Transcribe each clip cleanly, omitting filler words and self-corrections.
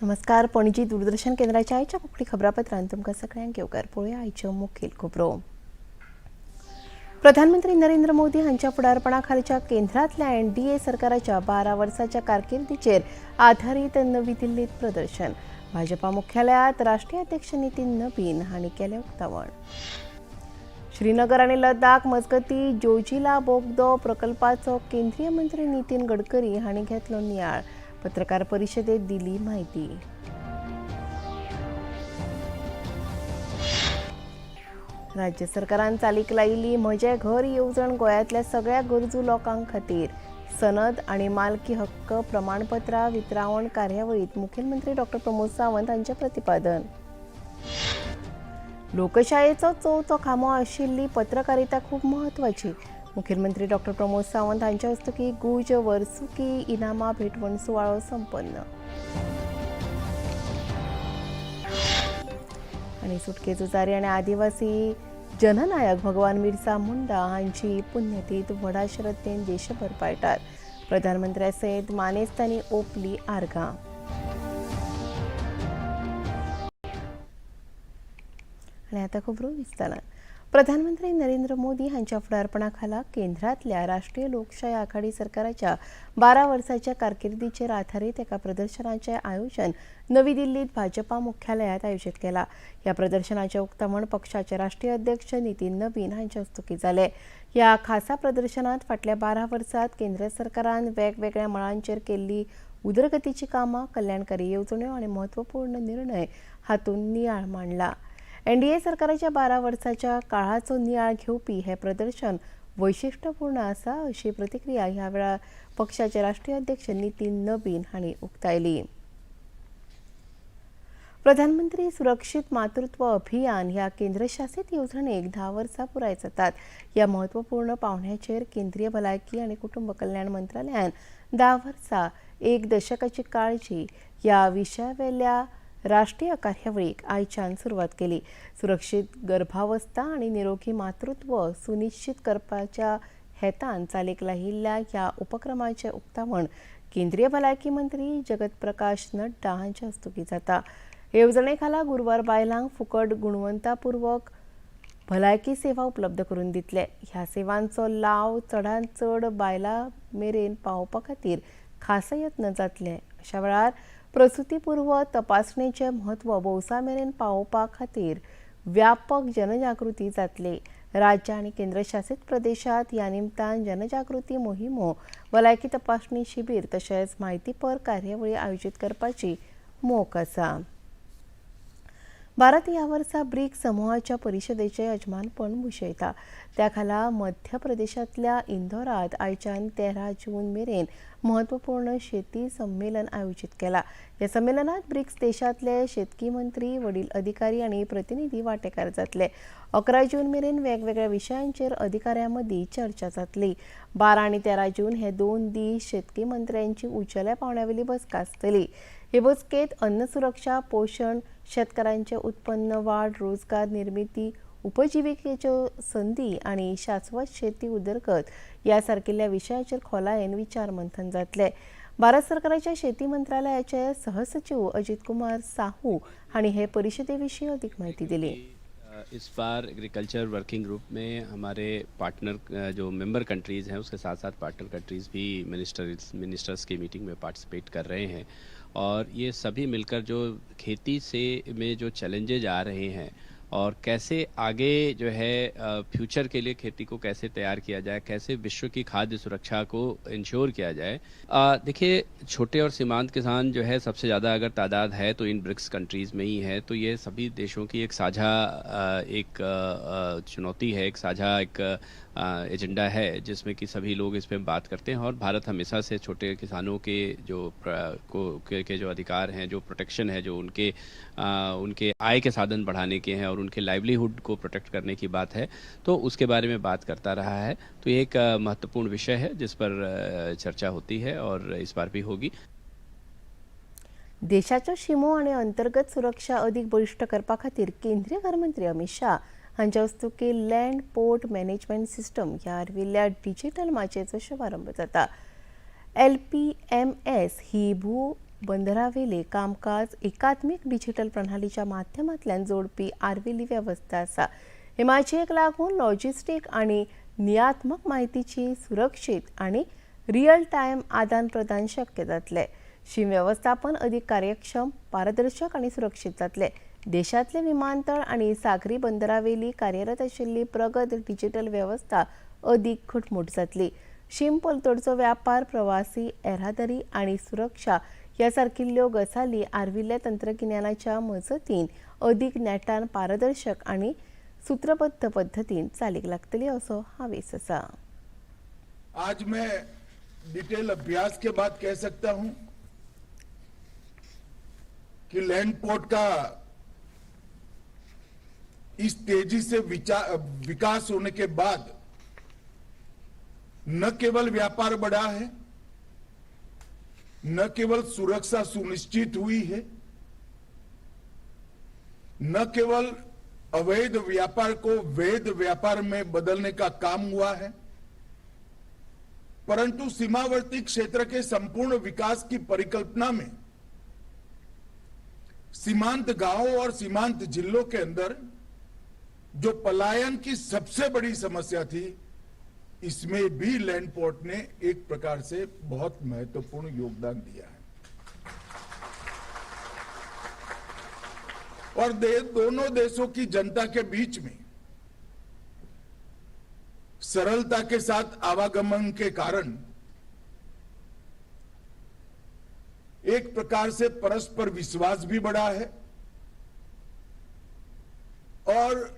नमस्कार. पणजी दूरदर्शन केंद्राच्या आयच्या कोंकणी खबरापत्रांत तुमकां सगळ्यांक येवकार. पळोवया आयच्यो मुखेल खबरो. प्रधानमंत्री नरेंद्र मोदी हांच्या फुडारपणा खालच्या केंद्रांतल्या एनडीए सरकाराच्या 12 वर्साच्या कारकिर्दीचेर आधारीत नवी दिल्लीत प्रदर्शन. भाजपा मुख्यालयात राष्ट्रीय अध्यक्ष नितीन नबीन हांणी केलें उक्तावण. श्रीनगर आनी लद्दाख मजगती जोजिला बोगदो प्रकल्पाचो केंद्रीय मंत्री नितीन गडकरी हांणी घेतलो नियाळ. पत्रकार परिशदेत दिली म्हायती. राज्य सरकारान चालीक लायिल्ली म्हजें घर येवजण गोंयांतल्या सगळ्या गरजू लोकां खातीर. सनद आनी मालकी हक्क प्रमाणपत्रां वितरावण कार्यावळीत मुखेलमंत्री डॉक्टर प्रमोद सावंत हांचें प्रतिपादन. लोकशायेचो चवथो खांबो आशिल्ली पत्रकारिता खूब म्हत्वाची. मुखेलमंत्री डॉक्टर प्रमोद सावंत हांच्या हस्तुकीं गुज वर्सुकी इनामां भेटवण सुवाळो संपन्न. आनी सुटके झुजारी आनी आदिवासी जननायक भगवान बिरसा मुंडा हांची पुण्यतीथ व्हडा श्रद्धेन देशभर पाळटात. प्रधानमंत्र्या सयत मानेस्तांनी ओंपली आर्गां. आनी आतां खबरो विस्तारान. प्रधानमंत्री नरेंद्र मोदी हांच्या फुडारपणा खाला केंद्रांतल्या राष्ट्रीय लोकशाय आघाडी सरकाराच्या 12 वर्साच्या कारकिर्दीचेर आधारीत एका प्रदर्शनाचें आयोजन नवी दिल्लीत भाजपा मुख्यालयांत आयोजीत केला. ह्या प्रदर्शनाचें उक्तावण पक्षाचे राष्ट्रीय अध्यक्ष नितीन नबीन हांच्या हस्तुकीं जालें. ह्या खासा प्रदर्शनांत फाटल्या 12 वर्सांत केंद्र सरकारान वेगवेगळ्या मळांचेर केल्ली उदरगतीची कामां, कल्याणकारी येवजण्यो आनी म्हत्वपूर्ण निर्णय हातूंत नियाळ मांडला. एनडीए सरकाराच्या 12 वर्साच्या काळाचो नियाळ घेवपी हें प्रदर्शन वैशिश्ट्यपूर्ण आसा, अशी प्रतिक्रिया ह्या वेळार पक्षाचे राष्ट्रीय अध्यक्ष नितीन नबीन हांणी उक्तायली. प्रधानमंत्री सुरक्षित मातृत्व अभियान ह्या केंद्रशासीत येवजणेक 10 वर्सां पुराय जातात. ह्या म्हत्वपूर्ण पावंड्याचेर केंद्रीय भलायकी आनी कुटुंब कल्याण मंत्रालयान 10 वर्सां एक दशकाची काळजी ह्या विशयावेल्या राष्ट्रीय कार्यावळीक आयच्यान सुरवात केली. सुरक्षित गर्भावस्था आनी निरोगी मातृत्व सुनिश्चित करपाच्या हेतान चालीक लायिल्ल्या ह्या उपक्रमाचें उक्तावण केंद्रीय भलायकी मंत्री जगत प्रकाश नड्डा हांच्या हस्तुकीं जाता. येवजणे खाला गुरवार बायलांक फुकट गुणवत्तापूर्वक भलायकी सेवा उपलब्ध करून दितले. ह्या सेवांचो लाव चडांत चड बायलां मेरेन पावोवपा खातीर खासा यत्न जातले. अशा वेळार प्रसुतीपूर्व तपासणेचें म्हत्व भौसा मेरेन पावोवपा खातीर व्यापक जनजागृती जातली. राज्य आनी केंद्रशासीत प्रदेशांत ह्या निमतान जनजागृती मोहिमो, भलायकी तपासणी शिबीर तशेंच म्हायतीपर कार्यावळी आयोजीत करपाची मोख आसा. भारत ह्या वर्सा ब्रिक्स समुहाच्या परिशदेचें यजमानपण भुशयता. त्या खाला मध्य प्रदेशांतल्या इंदोरांत आयच्यान 13 जून मेरेन म्हत्वपूर्ण शेती संमेलन आयोजीत केला. ह्या संमेलनात ब्रिक्स देशांतले शेतकी मंत्री, वडील अधिकारी आनी प्रतिनिधी वांटेकार जातले. 11 जून मेरेन वेगवेगळ्या विशयांचेर अधिकाऱ्यां मदीं चर्चा जातली. 12 आनी 13 जून हे 2 दीस शेतकी मंत्र्यांची उंचेल्या पांवड्यावेली बसका आसतली. हे बसकेंत अन्न सुरक्षा, पोशण, शेतकारांचें उत्पन्न वाड, रोजगार निर्मिती, उपजिविकेच्यो संदी आनी शाश्वत शेती उदरगत ह्या सारकिल्ल्या विशयाचेर खोलायेन विचार मंथन जातले. भारत सरकाराच्या शेती मंत्रालयाचे सहसचिव अजित कुमार साहू हांणी हे परिशदे विशीं अधिक म्हायती दिली. इस बार एग्रीकल्चर वर्किंग ग्रुप में हमारे पार्टनर जो मेंबर कंट्रीज़ हैं, उसके साथ साथ पार्टनर कंट्रीज़ भी मिनिस्टर्स की मीटिंग में पार्टिसिपेट कर रहे हैं और ये सभी मिलकर जो खेती से में जो चैलेंजेज आ रहे हैं और कैसे आगे जो है फ्यूचर के लिए खेती को कैसे तैयार किया जाए, कैसे विश्व की खाद्य सुरक्षा को इंश्योर किया जाए. देखिए, छोटे और सीमांत किसान जो है सबसे ज़्यादा अगर तादाद है तो इन ब्रिक्स कंट्रीज़ में ही है. तो ये सभी देशों की एक साझा एक चुनौती है, एक साझा एक एजेंडा है, जिसमें कि सभी लोग इस पर बात करते हैं और भारत हमेशा से छोटे किसानों के जो के जो अधिकार हैं, जो प्रोटेक्शन है, जो उनके उनके आय के साधन बढ़ाने के हैं और उनके लाइवलीहुड को प्रोटेक्ट करने की बात है, तो उसके बारे में बात करता रहा है. तो ये एक महत्वपूर्ण विषय है जिस पर चर्चा होती है और इस बार भी होगी. देशाच्यो शिमो आनी अंतर्गत सुरक्षा अधिक बळिश्ट करपा खातीर केंद्रीय घरमंत्री अमित शाह हांच्या हस्तुकीं लँड पोर्ट मॅनेजमेंट सिस्टम ह्या आर्विल्ल्या डिजिटल माचयेचो शुभारंभ जाता. एलपीएमएस ही भू बंदरावेले कामकाज एकात्मीक डिजिटल प्रणालीच्या माध्यमांतल्यान जोडपी आर्विल्ली वेवस्था आसा. हे माचयेक लागून लॉजिस्टीक आनी नियात्मक म्हायतीची सुरक्षीत आनी रियल टायम आदान प्रदान शक्य जातले. शीम वेवस्थापन अदीक कार्यक्षम, पारदर्शक आनी सुरक्षीत जातले. देशांतले विमानतळ आनी सागरी बंदरावेली कार्यरत आशिल्ली प्रगत डिजिटल वेवस्था अदीक घटमूट जातली. शीम पलतडचो व्यापार, प्रवासी येरादारी आनी सुरक्षा ह्या सारकिल्ल्यो गजाली आर्विल्ल्या तंत्रगिन्यानाच्या मजतीन अदीक नेटान, पारदर्शक आनी सूत्रबद्ध पद्दतीन चालीक लागतली असो हावेस आसा. आज मैं डिटेल अभ्यास के बाद कह सकता हूं कि लैंड पोर्ट का इस तेजी से विकास होने के बाद न केवल व्यापार बढ़ा है, न केवल सुरक्षा सुनिश्चित हुई है, न केवल अवैध व्यापार को वैध व्यापार में बदलने का काम हुआ है, परंतु सीमावर्ती क्षेत्र के संपूर्ण विकास की परिकल्पना में सीमांत गांवों और सीमांत जिलों के अंदर जो पलायन की सबसे बड़ी समस्या थी, इसमें भी लैंड पोर्ट ने एक प्रकार से बहुत महत्वपूर्ण योगदान दिया है। और दोनों देशों की जनता के बीच में सरलता के साथ आवागमन के कारण एक प्रकार से परस्पर विश्वास भी बढ़ा है और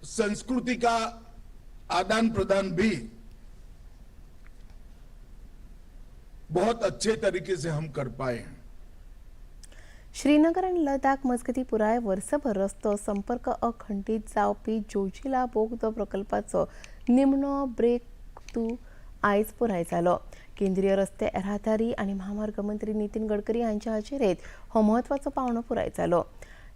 संस्कृति का आदान प्रदान भी बहुत अच्छे तरीके से हम कर पाए हैं। श्रीनगर आनी लडाख मजगती पुराय वर्सभर रस्तो संपर्क अखंडीत जावपी जोजिला बोगदो प्रकल्पाचो निमणो ब्रेक थ्रू आयज पुराय जालो. केंद्रीय रस्ते येरादारी आनी म्हामार्ग मंत्री नितीन गडकरी हांच्या हाजेरेंत हो म्हत्वाचो पावंडो पुराय जालो.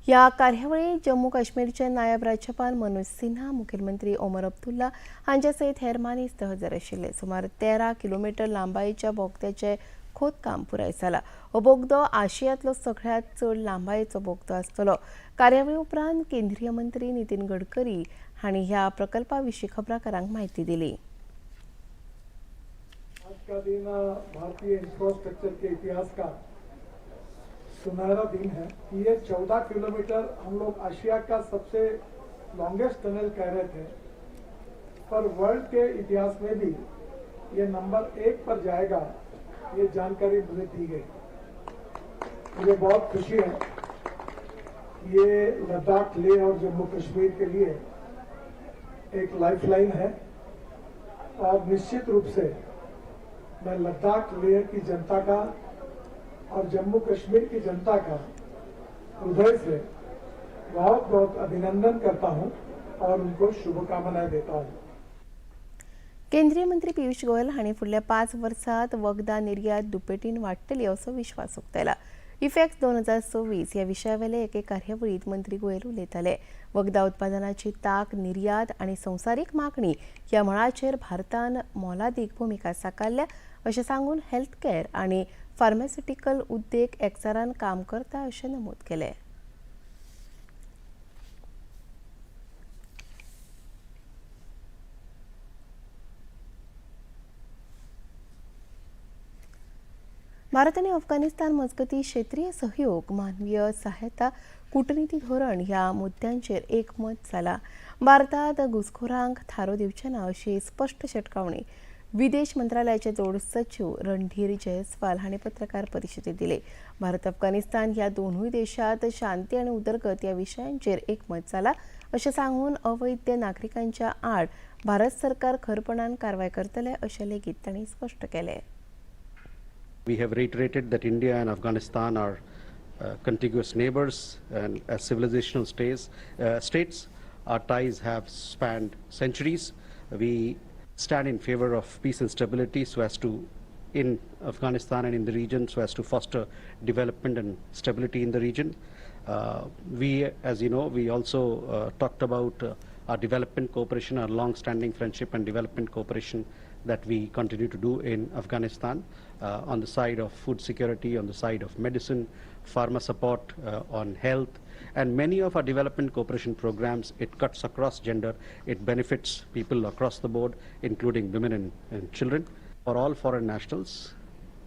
ह्या कार्यावळीत जम्मू काश्मीरचे नायब राज्यपाल मनोज सिन्हा, मुखेलमंत्री ओमर अब्दुल्ला हांच्या सयत हेर मानेस्त हजर आशिल्ले. सुमार 13 किलोमिटर लांबायेच्या बोगद्याचें खोदकाम पुराय जाला. हो बोगदो आशियांतलो सगळ्यांत चड लांबायेचो बोगदो आसतलो. कार्यावळी उपरांत केंद्रीय मंत्री नितीन गडकरी हांणी ह्या प्रकल्पा विशीं खबराकारांक म्हायती दिली. आज का दिन भारतीय इंफ्रास्ट्रक्चर के इतिहास का सुनहरा दिन है। ये 14 किलोमीटर हम लोग एशिया का सबसे लॉन्गेस्ट टनल कह रहे थे, पर वर्ल्ड के इतिहास में भी ये नंबर 1 पर जाएगा, ये जानकारी मुझे दी गई। मुझे बहुत खुशी है कि ये लद्दाख, लेह और जम्मू कश्मीर के लिए एक लाइफलाइन है और निश्चित रूप से मैं लद्दाख, लेह की जनता का और जम्मू कश्मीर की जनता का हृदय से बहुत बहुत अभिनंदन करता हूं और उनको शुभकामनाएं देता हूं। केंद्रीय मंत्री पियुष गोयल हांणी फुडल्या 5 वर्सांत वखदां निर्यात दुपेटीन वाडटली असो विश्वास उक्तायला. इफेक्ट 2024 ह्या विशयावेले एके कार्यावळींत मंत्री गोयल उलयताले. वखदां उत्पादनाची तांक, निर्यात आनी संवसारीक मागणी ह्या मळाचेर भारतान मोलादीक भुमिका साकारल्या अशें सांगून हेल्थ केअर आनी फार्मास्युटिकल उद्देग एकचारान काम करता अशें नमूद केलें. भारत आनी अफगाणिस्तान मजगती क्षेत्रीय सहयोग, मानवीय सहायता, कूटनीती धोरण ह्या मुद्द्यांचेर एकमत जाला. भारतात घुसखोरांक थारो दिवचे ना अशी स्पश्ट शिटकावणी विदेश मंत्रालयाचे जोड सचिव रणधीर जयस्वाल हांणी पत्रकार परिशदेत दिले. भारत अफगाणिस्तान ह्या दोनूय देशांत शांती आनी उदरगत ह्या विशयांचेर एकमत जाला अशें सांगून अवैध नागरिकांच्या आड भारत सरकार खरपणान कारवाय करतले अशें लेगीत तांणी स्पश्ट केलें. We have reiterated that India and Afghanistan are contiguous neighbors, and as civilizational states, our ties have spanned centuries. We stand in favor of peace and stability so as to, in Afghanistan and in the region, so as to foster development and stability in the region. We, as you know, we also talked about our development cooperation, our long-standing friendship and development cooperation that we continue to do in Afghanistan, on the side of food security, on the side of medicine, pharma support, on health, and many of our development cooperation programs, it cuts across gender, it benefits people across the board, including women and children. For all foreign nationals,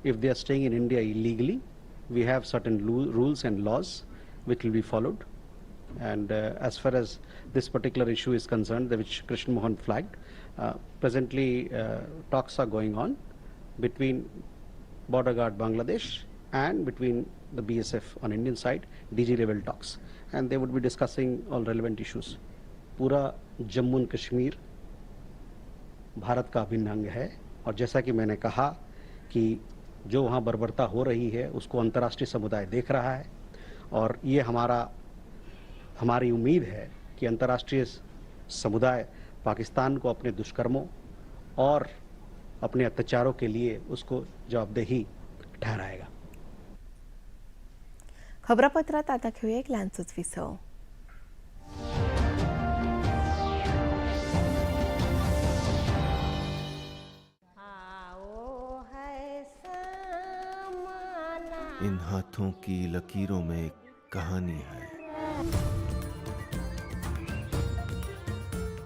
if they are staying in India illegally, we have certain rules and laws which will be followed. And as far as this particular issue is concerned, which Krishna Mohan flagged, presently talks are going on between Border Guard Bangladesh and between the BSF on Indian side, DG level talks, and they would be discussing all relevant issues. पूरा Jammu and Kashmir Bharat का अभिन्न अंग है और जैसा कि मैंने कहा कि जो वहाँ बर्बरता हो रही है उसको अंतर्राष्ट्रीय समुदाय देख रहा है और ये हमारी उम्मीद है कि अंतर्राष्ट्रीय समुदाय पाकिस्तान को अपने दुष्कर्मों और अपने अत्याचारों के लिए उसको जवाबदेही ठहराएगा। खबरापत्रात आता घेऊया एक ल्हानसोच विसव। इन हाथों की लकीरों में एक कहानी है।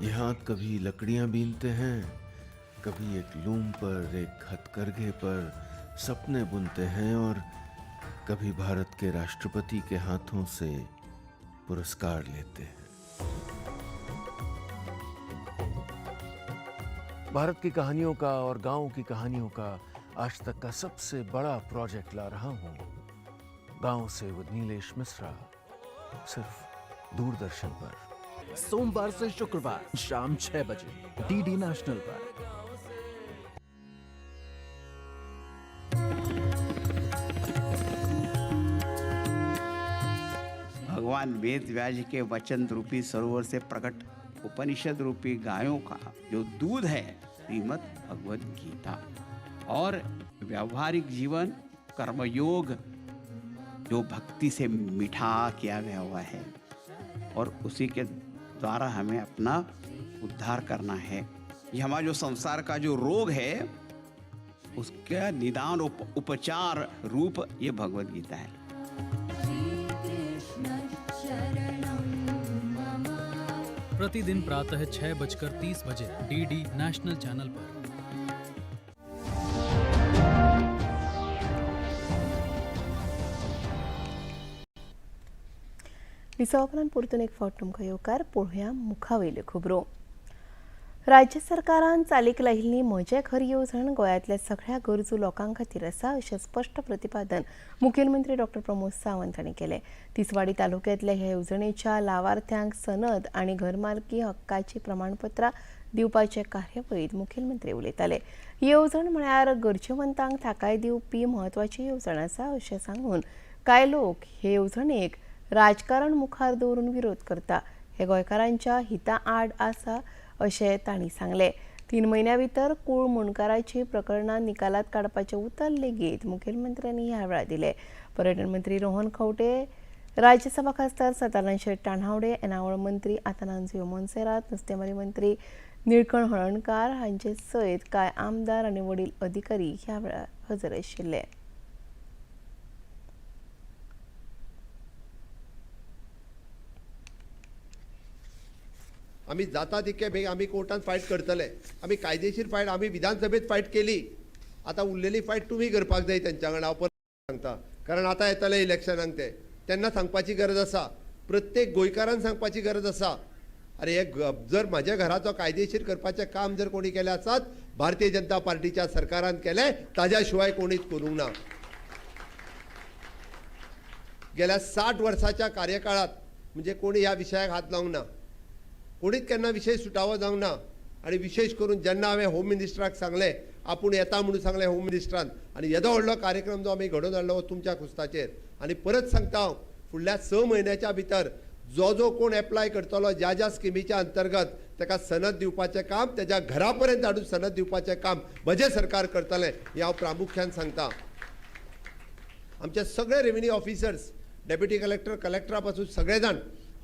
ये हाथ कभी लकड़ियां बीनते हैं, कभी एक लूम पर, एक हथकरघे पर सपने बुनते हैं और कभी भारत के राष्ट्रपति के हाथों से पुरस्कार लेते हैं। भारत की कहानियों का और गांवों की कहानियों का आज तक का सबसे बड़ा प्रोजेक्ट ला रहा हूं, गांव से विद नीलेश मिश्रा, सिर्फ दूरदर्शन पर। सोमवार से शुक्रवार शाम 6 बजे डीडी नेशनल पर। भगवान वेद व्यास के वचन रूपी सरोवर से प्रकट उपनिषद रूपी गायों का जो दूध है, श्रीमद् भगवद गीता, और व्यावहारिक जीवन कर्मयोग जो भक्ति से मिठा किया गया हुआ है और उसी के द्वारा हमें अपना उद्धार करना है। ये हमारा जो संसार का जो रोग है उसका निदान उपचार रूप ये भगवद गीता है। प्रतिदिन प्रातः 6:30 बजे डीडी नेशनल चैनल पर। विसवा उपरांत परतून एक फावट तुमकां येवकार। पळोवया मुखावयल्यो खबरो। राज्य सरकारान चालीक लायिल्ली म्हजें घर येवजण गोंयांतल्या सगळ्या गरजू लोकां खातीर आसा अशें स्पश्ट प्रतिपादन मुखेलमंत्री डॉक्टर प्रमोद सावंत हांणी केलें। तिसवाडी तालुक्यांतल्या ह्या येवजणेच्या लावार्थ्यांक सनद आनी घरमालकी हक्काची प्रमाणपत्रां दिवपाचे कार्यावळींत मुखेलमंत्री उलयताले। ही येवजण म्हळ्यार गरजेवंतांक थाकाय दिवपी म्हत्वाची येवजण आसा अशें सांगून कांय लोक हे येवजणेक राजकारण मुखार दवरून विरोध करता, हे गोंयकारांच्या हिता आड आसा अशें तांणी सांगलें। 3 म्हयन्या भितर कूळ मुंडकाराची प्रकरणां निकालात काडपाचें उतर लेगीत मुखेलमंत्र्यांनी ह्या वेळार दिलें। पर्यटन मंत्री रोहन खंवटे, राज्यसभा खासदार सदानंद शेट तानावडे, येणावळ मंत्री आतानाझियो मोन्सेरात, नुस्तेमारी मंत्री निळकंठ हळर्णकार हांचे सयत कांय आमदार आनी वडील अधिकारी ह्या वेळार हजर आशिल्ले। आमी जाता तितके बेगीन आमी कोर्टान फायट करतले, आमी कायदेशीर फायट, आमी विधानसभेत फायट केली, आतां उरलेली फायट तुमी करपाक जाय तेंच्या कडेन। हांव परत सांगता, कारण आतां येतले इलेक्शनाक ते, तेन्ना सांगपाची गरज आसा, प्रत्येक गोंयकारान सांगपाची गरज आसा, अरे हे जर म्हाज्या घराचो कायदेशीर करपाचें काम जर कोणी केलें आसत, भारतीय जनता पार्टीच्या सरकारान केलें, ताज्या शिवाय कोणीच करूंक ना। गेल्या 60 वर्साच्या कार्यकाळात म्हणजे कोणी ह्या विशयाक हात लावंक ना, कोणीच केन्ना विशय सुटावो जावंक ना। आनी विशेश करून जेन्ना हांवें होम मिनिस्टराक सांगलें, आपूण येता म्हणून सांगलें होम मिनिस्टरान, आनी येदो व्हडलो कार्यक्रम जो आमी घडोवन हाडलो हो तुमच्या खुस्ताचेर। आनी परत सांगता हांव, फुडल्या 6 म्हयन्याच्या भितर जो जो कोण एप्लाय करतलो ज्या ज्या स्किमीच्या अंतर्गत ताका सनद दिवपाचें काम, तेज्या घरा पर्यंत हाडून सनद दिवपाचें काम म्हजें सरकार करतलें हें हांव प्रामुख्यान सांगता। आमचे सगळे रेवेन्यू ऑफिसर्स, डेप्युटी कलेक्टर, कलेक्टरा पासून सगळे जाण,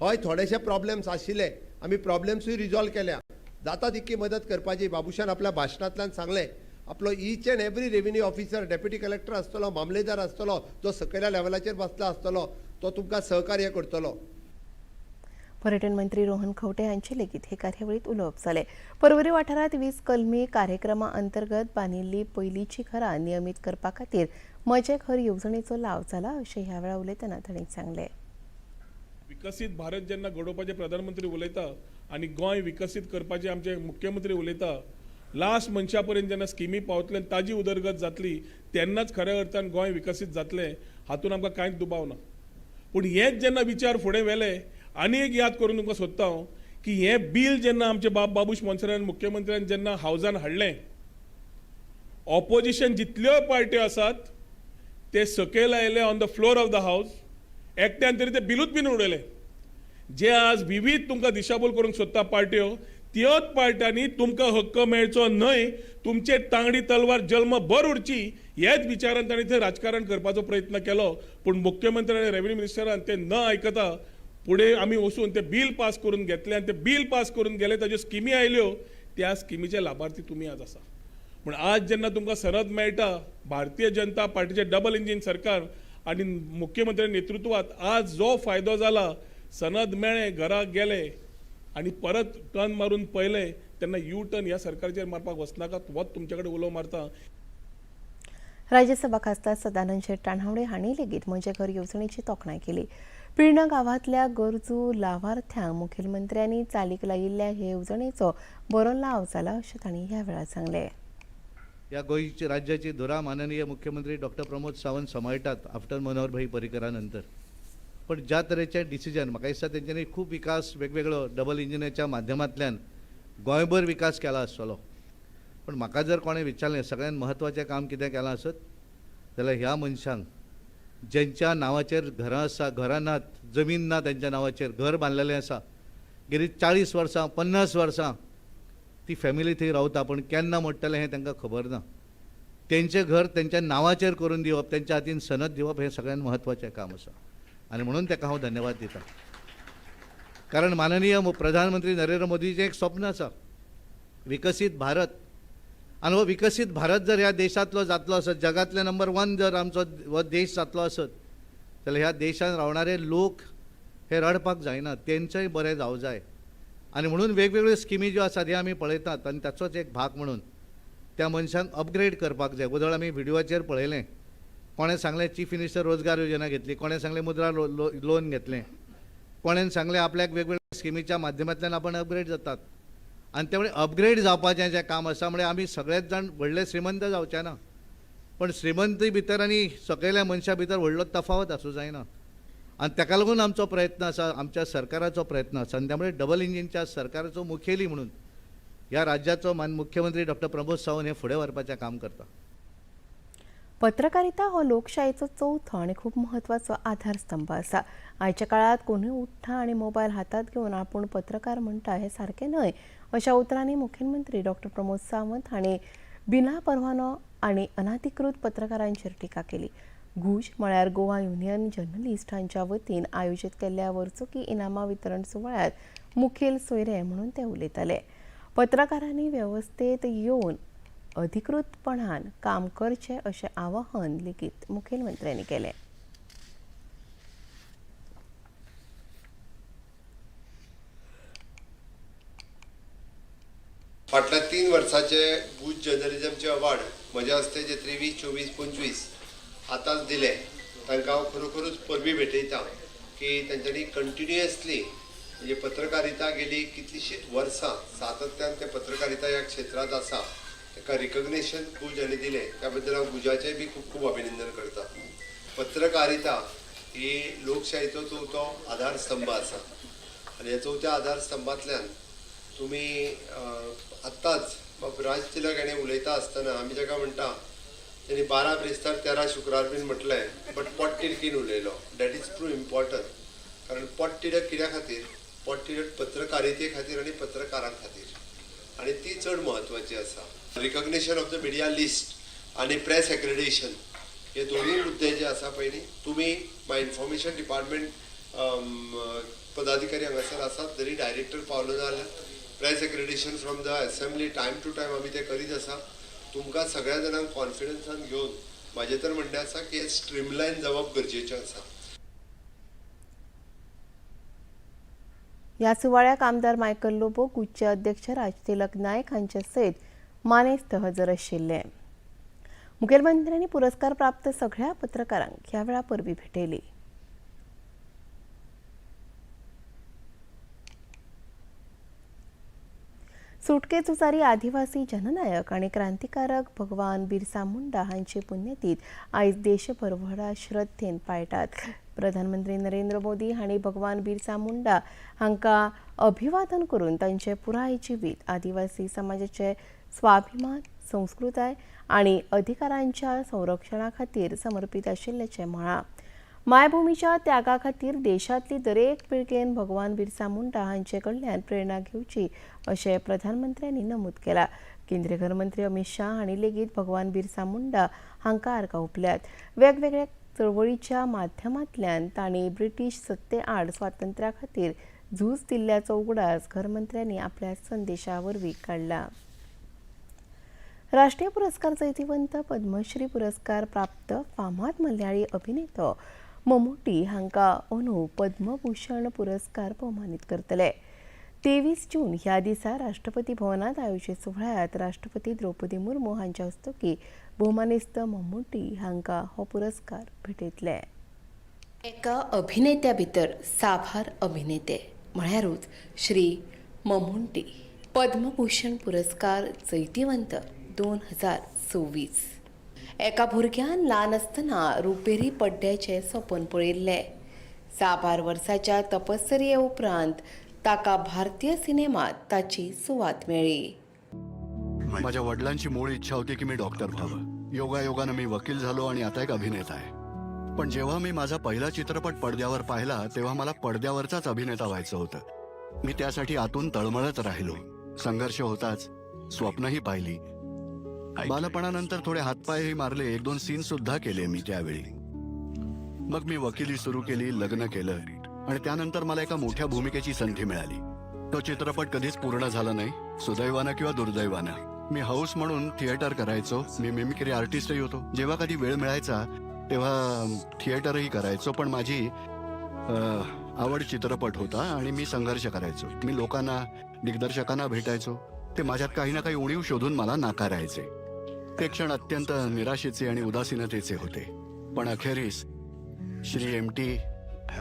हय थोडेशे प्रॉब्लेम्स आशिल्ले, आमी प्रॉब्लेम्सूय रिजॉल्व केल्या. जाता तितकी मदत करपाची बाबुशान आपल्या भाशणांतल्यान सांगलें. आपलो each and every revenue officer, deputy collector आसतलो, मामलेदार आसतलो, जो सकयल्या लेवलाचेर बसला आसतलो, तो तुमकां सहकार्य करतलो. पर्यटन मंत्री रोहन खंवटे हांचे लेगीत हे कार्यावळीत उलोवप जालें. पर्वरी वाठारांत 20 कलमी कार्यक्रमा अंतर्गत बांदिल्ली पयलींची घरां नियमीत करपा खातीर म्हजें घर येवजणेचो लाव जाला अशें ह्या वेळार उलयतना तांणी सांगलें. विकसीत भारत जेन्ना घडोवपाचे प्रधानमंत्री उलयता आनी गोंय विकसीत करपाचे आमचे मुख्यमंत्री उलयता, लास्ट मनशा पर्यंत जेन्ना स्किमी पावतले ताजी उदरगत जातली तेन्नाच खऱ्या अर्थान गोंय विकसीत जातलें, हातून आमकां कांयच दुबाव ना. पूण हेच जेन्ना विचार फुडें व्हेले, आनी एक याद करून तुमकां सोदता हांव की हें बील जेन्ना आमचे बाब बाबूश मोन्सेरात मुख्यमंत्र्यान जेन्ना हावजान हाडलें, ऑपोजिशन जितल्यो पार्ट्यो आसात ते सकयल आयले on the floor of the house, एकट्यान तरी ते बिलूच बीन उडयलें. जे आज विवीध तुमकां दिशाभूल करूंक सोदता पार्ट्यो, त्योच पार्ट्यांनी तुमकां हक्क मेळचो न्हय, तुमचे तांगडी तलवार जल्म भर उरची ह्याच विचारान तांणी थंय राजकारण करपाचो प्रयत्न केलो. पूण मुख्यमंत्री आनी रेव्हेन्यू मिनिस्टरान ते न आयकता फुडें आमी वचून ते बील पास करून घेतलें आनी ते बील पास करून गेले, ताज्यो स्किमी आयल्यो, त्या स्किमीचे लाभार्थी तुमी आज आसा. पूण आज जेन्ना तुमकां सरद मेळटा, भारतीय जनता पार्टीचें डबल इंजीन सरकार आनी मुख्यमंत्री नेतृत्वात आज जो फायदो जाला, सनद मेळ्ळें, घरा गेले आनी परत टर्न मारून पळयलें तेन्ना यू टर्न ह्या सरकारचेर मारपाक वचनाकात, होच तुमचे कडेन उलो मारता. राज्यसभा खासदार सदानंद शेट तानावडे हांणी लेगीत म्हजें घर येवजणेची तोखणाय केली. पिळर्ण गांवांतल्या गरजू लावार्थ्यांक मुखेलमंत्र्यांनी चालीक लायिल्ल्या हे येवजणेचो बरो लाव जाला अशें तांणी ह्या वेळार सांगलें. ह्या गोंयची राज्याची धुरा माननीय मुख्यमंत्री डॉक्टर प्रमोद सावंत सांबाळटात आफ्टर मनोहर भाई पर्रीकरा नंतर. पण ज्या तरेचे डिसिजन म्हाका दिसता तेंच्यांनी खूब विकास वेगवेगळो डबल इंजिनाच्या माध्यमांतल्यान गोंयभर विकास केला आसतलो. पण म्हाका जर कोणें विचारलें सगळ्यान म्हत्वाचें काम कितें केलां आसत जाल्यार ह्या मनशांक ज्यांच्या नांवाचेर घरां आसा, घरां नात, जमीन ना, तेंच्या नांवाचेर घर बांदलेलें आसा, गेली 40 वर्सां 50 वर्सां ती फॅमिली थंय रावता, पण केन्ना मोडटलें हें तांकां खबर ना. तेंचें घर तेंच्या नांवाचेर करून दिवप, तेंच्या हातीन सनद दिवप हें सगळ्यान म्हत्वाचें काम आसा आनी म्हणून ताका हांव धन्यवाद दिता. कारण माननीय प्रधानमंत्री नरेंद्र मोदीचें एक स्वप्न आसा, विकसीत भारत. आनी हो विकसीत भारत जर ह्या देशांतलो जातलो आसत, जगांतले नंबर 1 जर आमचो हो देश जातलो आसत जाल्यार ह्या देशांत रावणारे लोक हे रडपाक जायना, तेंचेय बरें जावं जाय. आनी म्हणून वेगवेगळ्यो स्किमी ज्यो आसात ह्यो आमी पळयतात आनी ताचोच एक भाग म्हणून त्या मनशांक अपग्रेड करपाक जाय. वदळ आमी व्हिडियोचेर पळयलें, कोणें सांगलें चीफ मिनिस्टर रोजगार योजना घेतली, कोणें सांगलें मुद्रा लोन घेतलें, कोणें सांगलें आपल्याक वेगवेगळ्या स्किमीच्या माध्यमांतल्यान आपण अपग्रेड जातात. आनी त्यामुळे अपग्रेड जावपाचें जें काम आसा, म्हणजे आमी सगळेच जाण व्हडले श्रीमंत जावचे ना, पण श्रीमंती भितर आनी सकयल्या मनशा भितर व्हडलो तफावत आसूं जायना. आनी ताका लागून आमचो प्रयत्न आसा, आमच्या सरकाराचो प्रयत्न आसा. आनी त्यामुळे डबल इंजिनच्या सरकाराचो मुखेली म्हणून ह्या राज्याचो मान मुख्यमंत्री डॉक्टर प्रमोद सावंत हे फुडें व्हरपाचें काम करता. पत्रकारिता हो लोकशायेचो चवथो आनी खूब म्हत्वाचो आधारस्तंभ आसा. आयच्या काळांत कोणूय उठ्ठा आनी मोबायल हातांत घेवन आपूण पत्रकार म्हणटा हें सारकें न्हय अशा उतरांनी मुखेलमंत्री डॉक्टर प्रमोद सावंत हांणी बिना परवानो आनी अनाधिकृत पत्रकारांचेर टिका केली. गुज म्हळ्यार गोवा युनियन जर्नलिस्ट हांच्या वतीन आयोजीत केल्ल्या वर्सुकी इनामां वितरण सुवाळ्यांत मुखेल सोयरे म्हणून ते उलयताले. पत्रकारांनी वेवस्थेत येवन अधिकृतपणान काम करचें अशें आवाहन लेगीत मुखेलमंत्र्यांनी केलें. फाटल्या 3 वर्साचे गुज जर्नलिजमचे अवॉर्ड म्हज्या हस्ते जे 23, 24, 25 आतांच दिले, तांकां हांव खरोखरूच परबी भेटयता की तांच्यांनी कंटिन्युअसली म्हणजे पत्रकारिता गेली कितलीशींच वर्सां सातत्यान ते पत्रकारिता ह्या क्षेत्रांत आसा, ताका रिकग्नेशन गुज हांणी दिलें, त्या बद्दल हांव गुजाचें बी खूब खूब अभिनंदन करता. पत्रकारिता ही लोकशाहीचो चवथो आधारस्तंभ आसा आनी ह्या चवथ्या आधारस्तंभांतल्यान तुमी आत्तांच बाब राज तिलक हाणें उलयता आसतना आमी जाका म्हणटा तेणी 12 ब्रेस्तार 13 शुक्रार बीन म्हटलें, बट पोटतिडकीन उलयलो. That is true important. कारण पोटतिडक कित्या खातीर? पोटतिडक पत्रकारिते खातीर आनी पत्रकारां खातीर, आनी ती चड म्हत्वाची आसा. Recognition of the media list आनी प्रेस एक्रेडिएशन हे दोनूय मुद्दे जे आसा पयलीं तुमी my information department पदाधिकारी हांगासर आसात. जरी डायरेक्टर पावलो ना जाल्यार press accreditation from the assembly time to time आमी ते करीत आसा. तुमकां सगळ्या जाणांक कॉन्फिडन्सान घेवन म्हाजें तर म्हणणें आसा की हें स्ट्रीमलायन जावप गरजेचें आसा. ह्या सुवाळ्याक आमदार मायकल लोबो, गुजचे अध्यक्ष राजतिलक नायक हांचे सयत मानेस्त हजर आशिल्ले. मुखेलमंत्र्यांनी पुरस्कार प्राप्त सगळ्या पत्रकारांक ह्या वेळार परबीं भेटयली. सुटके झुजारी आदिवासी जननायक आनी क्रांतिकारक भगवान बिरसा मुंडा हांचे पुण्यतीथ आयज देशभर व्हडा श्रद्धेन पाळटात. प्रधानमंत्री नरेंद्र मोदी हांणी भगवान बिरसा मुंडा हांकां अभिवादन करून तांचे पुराय जिवीत आदिवासी समाजाचे स्वाभिमान, संस्कृताय आनी अधिकारांच्या संरक्षणा खातीर समर्पित आशिल्ल्याचें म्हळां. मायभूमीच्या त्यागा खातीर देशांतली दरेक पिळगेन भगवान बिरसा मुंडा हांचे कडल्यान प्रेरणा घेवची अशें प्रधानमंत्र्यांनी नमूद केलां. केंद्रीय घरमंत्री अमित शाह हांणी लेगीत भगवान बिरसा मुंडा हांकां आर्गां ओंपल्यात. वेगवेगळ्या चळवळीच्या माध्यमांतल्यान तांणी ब्रिटीश सत्ते आड स्वातंत्र्या खातीर झूज दिल्ल्याचो उगडास घरमंत्र्यांनी आपल्या संदेशा वरवीं काडला. राष्ट्रीय पुरस्कार जैतिवंत पद्मश्री पुरस्कार प्राप्त फामाद मल्याळी अभिनेतो मम्मुट्टी हांकां अंदू पद्मभूषण पुरस्कार भोवमानीत करतले. 23 जून ह्या दिसा राष्ट्रपती भवनात आयोजीत सुवाळ्यांत राष्ट्रपती द्रौपदी मुर्मू हांच्या हस्तुकीं भोवमानेस्त मम्मुट्टी हांकां हो पुरस्कार भेटयतले. एका अभिनेत्या भितर साबार अभिनेते म्हळ्यारूच श्री मम्मुट्टी. पद्मभूषण पुरस्कार जैतिवंत 2026. एका भुरग्यान ल्हान आसतना रुपेरी पड्ड्याचें सपन पळयिल्लें. साबार वर्साच्या तपश्चर्ये उपरांत ताका भारतीय सिनेमात ताची सुवात मेळ्ळी. माझ्या वडिलांची मूळ इच्छा होती की मी डॉक्टर व्हावं. योगायोगानं मी वकील झालो आणि आता एक अभिनेता आहे. पण जेव्हा मी माझा पहिला चित्रपट पडद्यावर पाहिला तेव्हा मला पडद्यावरचाच अभिनेता व्हायचं होतं. मी त्यासाठी आतून तळमळत राहिलो. संघर्ष होताच, स्वप्नही पाहिली. बालपणानंतर थोडे हातपायही मारले, 1-2 सीन सुद्धा केले मी त्यावेळी. मग मी वकिली सुरू केली, लग्न केलं आणि त्यानंतर मला एका मोठ्या भूमिकेची संधी मिळाली. तो चित्रपट कधीच पूर्ण झाला नाही, सुदैवानं किंवा दुर्दैवानं. मी हौस म्हणून थिएटर करायचो. मी मिमिक्री आर्टिस्टही होतो. जेव्हा कधी वेळ मिळायचा तेव्हा थिएटरही करायचो. पण माझी आवड चित्रपट होता आणि मी संघर्ष करायचो. मी लोकांना, दिग्दर्शकांना भेटायचो. ते माझ्यात काही ना काही उणीव शोधून मला नाकारायचे. ते क्षण अत्यंत निराशेचे आणि उदासीनतेचे होते. पण अखेरीस श्री एम.टी.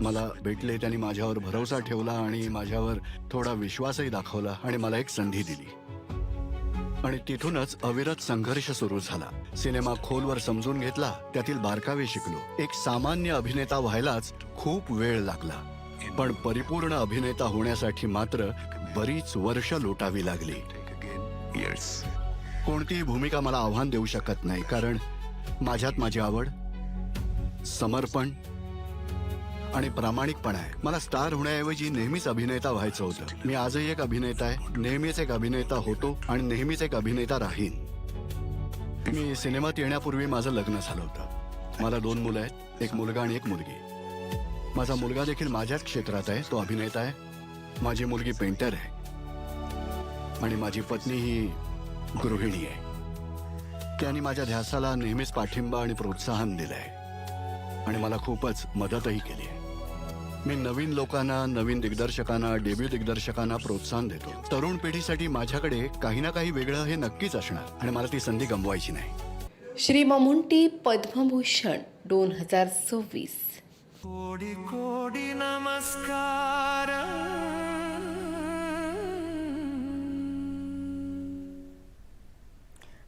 मला भेटले. त्यांनी माझ्यावर भरोसा ठेवला आणि माझ्यावर थोडा विश्वासही दाखवला आणि मला एक संधी दिली. आणि तिथूनच अविरत संघर्ष सुरू झाला. सिनेमा खोलवर समजून घेतला, त्यातील बारकावे शिकलो. एक सामान्य अभिनेता व्हायलाच खूप वेळ लागला, पण परिपूर्ण अभिनेता होण्यासाठी मात्र बरीच वर्ष लोटावी लागली. कोणतीही भूमिका मला आव्हान देऊ शकत नाही, कारण माझ्यात माझी आवड, समर्पण आणि प्रामाणिकपणा आहे. मला स्टार होण्याऐवजी नेहमीच अभिनेता व्हायचं होतं. मी आजही एक अभिनेता आहे, नेहमीच एक अभिनेता होतो आणि नेहमीच एक अभिनेता राहीन. मी सिनेमात येण्यापूर्वी माझं लग्न झालं होतं. मला 2 मुलं आहेत, एक मुलगा आणि एक मुलगी. माझा मुलगा देखील माझ्याच क्षेत्रात आहे, तो अभिनेता आहे. माझी मुलगी पेंटर आहे आणि माझी पत्नी ही गृहिणी आहे. त्यांनी माझ्या ध्यासाला नेहमीच पाठिंबा आणि प्रोत्साहन दिलं आहे आणि मला खूपच मदतही केली आहे. मी नवीन लोकांना, नवीन दिग्दर्शकांना, डेब्यू दिग्दर्शकांना प्रोत्साहन देतो. तरुण पिढीसाठी माझ्याकडे काही ना काही वेगळं हे नक्कीच असणार आणि मला ती संधी गमवायची नाही. श्री मम्मुट्टी पद्मभूषण 2026. कोडी कोडी नमस्कार.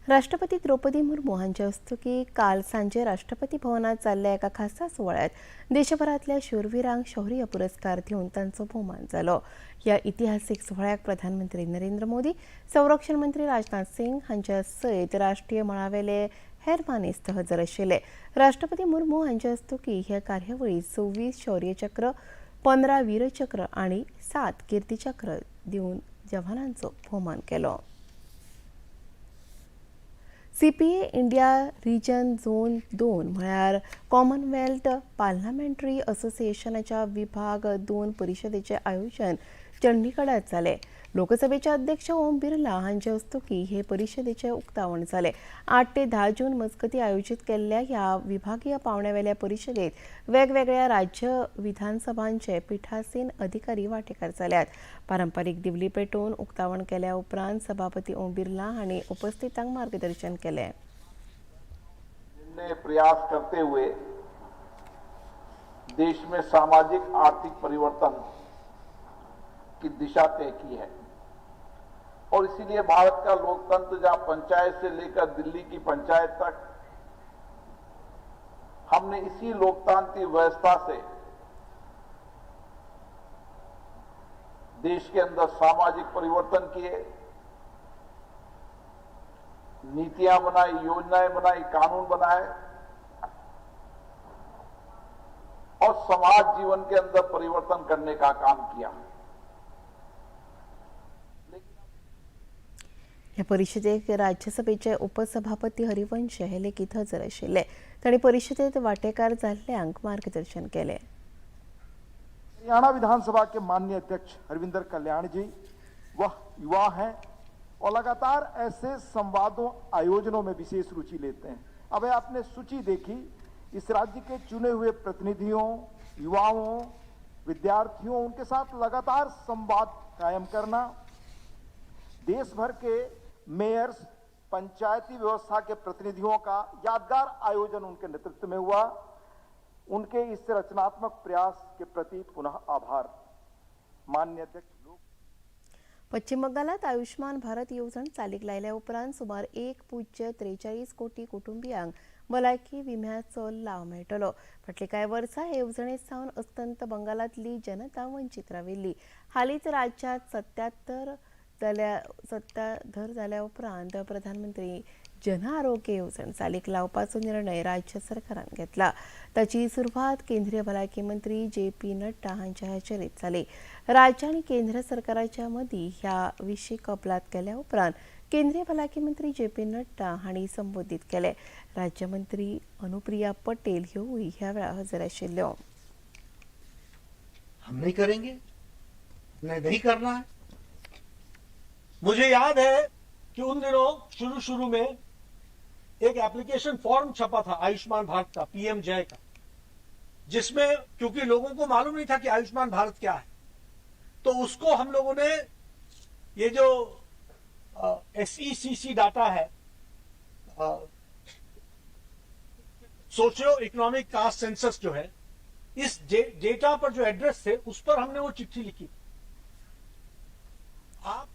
राष्ट्रपती द्रौपदी मुर्मू हांच्या हस्तुकीं काल सांजे राष्ट्रपती भवनात जाल्ल्या एका खासा सुवाळ्यात देशभरांतल्या शूरवीरांक शौर्य पुरस्कार दिवन तांचो भोवमान जालो. ह्या इतिहासीक सुवाळ्याक प्रधानमंत्री नरेंद्र मोदी, संरक्षण मंत्री राजनाथ सिंग हांच्या सयत राष्ट्रीय मळावेले हेर मानेस्त हजर आशिल्ले. राष्ट्रपती मुर्मू हांच्या हस्तुकीं ह्या कार्यावळीत 26 शौर्यचक्र, 15 वीरचक्र आनी 7 कीर्तिचक्र दिवन जवानांचो भोवमान केलो. सीपीए इंडिया रिजन झोन 2 म्हळ्यार कॉमनवेल्थ पार्लमेंटरी असोसिएशनाच्या विभाग 2 परिशदेचें आयोजन चंडीगडात जालें. लोकसभेचे अध्यक्ष ओम बिर्ला हांचे हस्तुकीं हे परिशदेचें उक्तावण जालें. 8 ते 10 जून मजगतीं आयोजीत केल्ल्या ह्या विभागीय पावंड्यावेल्या परिशदेत वेगवेगळ्या राज्य विधानसभांचे पिठासीन अधिकारी वांटेकार जाल्यात. पारंपारीक दिवली पेटोवन उक्तावण केल्या उपरांत सभापती ओम बिर्ला हांणी उपस्थितांक मार्गदर्शन केलें. प्रयास करते हुए देश में सामाजिक आर्थिक परिवर्तन की दिशा तय की है और इसीलिए भारत का लोकतंत्र जहां पंचायत से लेकर दिल्ली की पंचायत तक हमने इसी लोकतांत्रिक व्यवस्था से देश के अंदर सामाजिक परिवर्तन किए, नीतियां बनाई, योजनाएं बनाई, कानून बनाए और समाज जीवन के अंदर परिवर्तन करने का काम किया। ह्या परिशदेक राज्यसभेचे उपसभापती हरिवंश हे लेगीत हजर आशिल्ले. तांणी परिशदेत वांटेकार जाल्ल्यांक मार्गदर्शन केलें. हरियाणा विधानसभा के माननीय अध्यक्ष हरविंदर कल्याण जी वह युवा हैं और लगातार ऐसे संवादों आयोजनों में विशेष रुचि लेते हैं। अब आपने सूची देखी, इस राज्य के चुने हुए प्रतिनिधियों, युवाओं, विद्यार्थियों, उनके साथ लगातार संवाद कायम करना, देश भर के मेयर्स, पंचायती व्यवस्था के प्रतिनिधियों का यादगार आयोजन उनके नेतृत्व में हुआ। उनके इस रचनात्मक प्रयास के प्रति पुनः आभार। माननीय अध्यक्ष, पश्चिम बंगालात आयुष्मान भारत येवजण चालीक लायल्या उपरांत सुमार 1.43 कोटी कुटुंबियांक भलायकी विम्याचो लाव मेळटलो. फाटलीं कांय वर्सां हे येवजणे सावन अस्तंत बंगालांतली जनता वंचीत राविल्ली. हालींच राज्यांत सत्ताधर जाल्या उपरांत प्रधानमंत्री जन आरोग्य येवजण चालीक लावपाचो निर्णय राज्य सरकारान घेतला. ताची सुरवात केंद्रीय भलायकी मंत्री जे पी नड्डा हांच्या हजेरीत जाली. राज्य आनी केंद्र सरकाराच्या मदीं ह्या विशीं कबलात केल्या उपरांत केंद्रीय भलायकी मंत्री जे पी नड्डा हांणी संबोधीत केलें. राज्यमंत्री अनुप्रिया पटेल ह्योय ह्या वेळार हजर आशिल्ल्यो. हम नहीं करेंगे, नहीं करना है। मुझे याद है कि उन दिनों शुरू शुरू में एक एप्लीकेशन फॉर्म छपा था आयुष्मान भारत का, पीएम जय का, जिसमें क्योंकि लोगों को मालूम नहीं था कि आयुष्मान भारत क्या है, तो उसको हम लोगों ने ये जो एसईसीसी डाटा है, सोशियो इकोनॉमिक कास्ट सेंसस जो है, इस डेटा पर जो एड्रेस थे उस पर हमने वो चिट्ठी लिखी। आप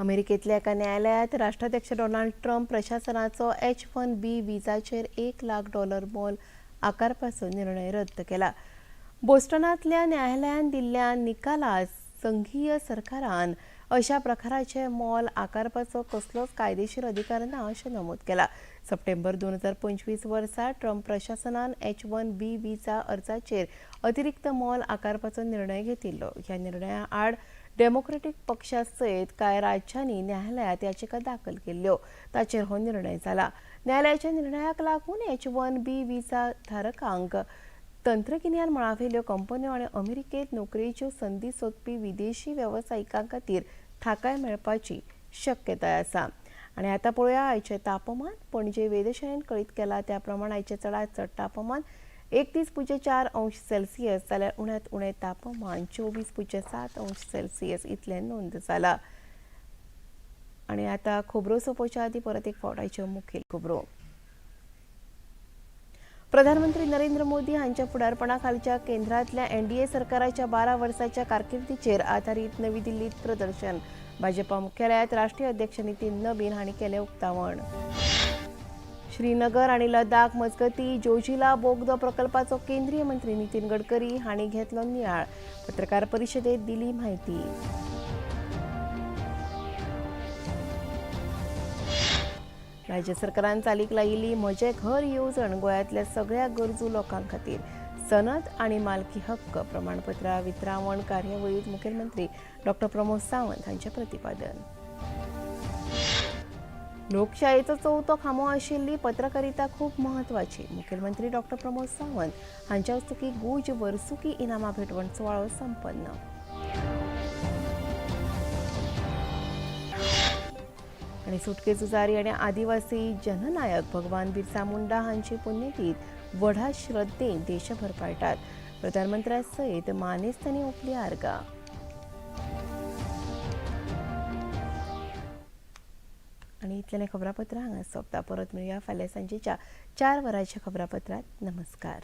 अमेरिकेतल्या एका न्यायालयात राष्ट्राध्यक्ष डोनाल्ड ट्रम्प प्रशासनाचो H-1B विजाचेर $1 लाख मोल आकारपाचो निर्णय रद्द केला. बोस्टनांतल्या न्यायालयान दिल्ल्या निकालात संघीय सरकारान अशा प्रकाराचे मोल आकारपाचो कसलोच कायदेशीर अधिकार ना अशें नमूद केला. सप्टेंबर 2025 वर्सा ट्रम्प प्रशासनान H-1B visa अर्जाचेर अतिरिक्त मोल आकारपाचो निर्णय घेतिल्लो. ह्या निर्णया आड डेमोक्रेटिक पक्षा सयत कांय राज्यांनी न्यायालयात याचिका दाखल केल्ल्यो. ताचेर हो निर्णय जाला. न्यायालयाच्या निर्णयाक लागून H-1B visa धारकांक तंत्रगिन्यान मळावेल्यो कंपन्यो आनी अमेरिकेत नोकरेच्यो संदी सोदपी विदेशी वेवसायिकां खातीर थाकाय मेळपाची शक्यताय आसा. आनी आतां पळोवया आयचें तापमान. पणजे वेधशाळेन कळीत केलां त्या प्रमाण आयचें चडांत चड तापमान 31.4 अंश सेल्सियस जाल्यार उण्यांत उणें तापमान 24.7 अंश सेल्सियस इतलें नोंद जाला. आनी आतां खबरो सोंपोवच्या आदीं परत एक फावट आयच्यो मुखेल खबरो. प्रधानमंत्री नरेंद्र मोदी हांच्या फुडारपणा खालच्या केंद्रांतल्या एनडीए सरकाराच्या 12 वर्सांच्या कारकिर्दीचेर आधारीत नवी दिल्लीत प्रदर्शन. भाजपा मुख्यालयात राष्ट्रीय अध्यक्ष नितीन नबीन हांणी केलें उक्तावण. श्रीनगर आनी लडाख मजगती जोजिला बोगदो प्रकल्पाचो केंद्रीय मंत्री नितीन गडकरी हांणी घेतलो नियाळ. पत्रकार परिशदेत दिली म्हायती. राज्य सरकारान चालीक लायिल्ली म्हजें घर येवजण गोंयांतल्या सगळ्या गरजू लोकां खातीर सनद आनी मालकी हक्क प्रमाणपत्रां वितरावण कार्यावळींत मुखेलमंत्री डॉ प्रमोद सावंत हांचें प्रतिपादन. लोकशायेचो चवथो खांबो आशिल्ली पत्रकारिता खूब म्हत्वाची. मुखेलमंत्री डॉक्टर प्रमोद सावंत हांच्या हस्तुकीं गूज वर्सुकी इनामां भेटवण सुवाळो संपन्न. आनी सुटके झुजारी आनी आदिवासी जननायक भगवान बिरसा मुंडा हांची पुण्यतीथ व्हडा श्रद्धेन देशभर पाळटात. प्रधानमंत्र्या सयत मानेस्तांनी ओंपली आर्गां. आनी इतल्यान खबरापत्रां हांगा सोंपता. परत मेळया फाल्यां सांजेच्या 4 वरांच्या खबरापत्रांत. नमस्कार.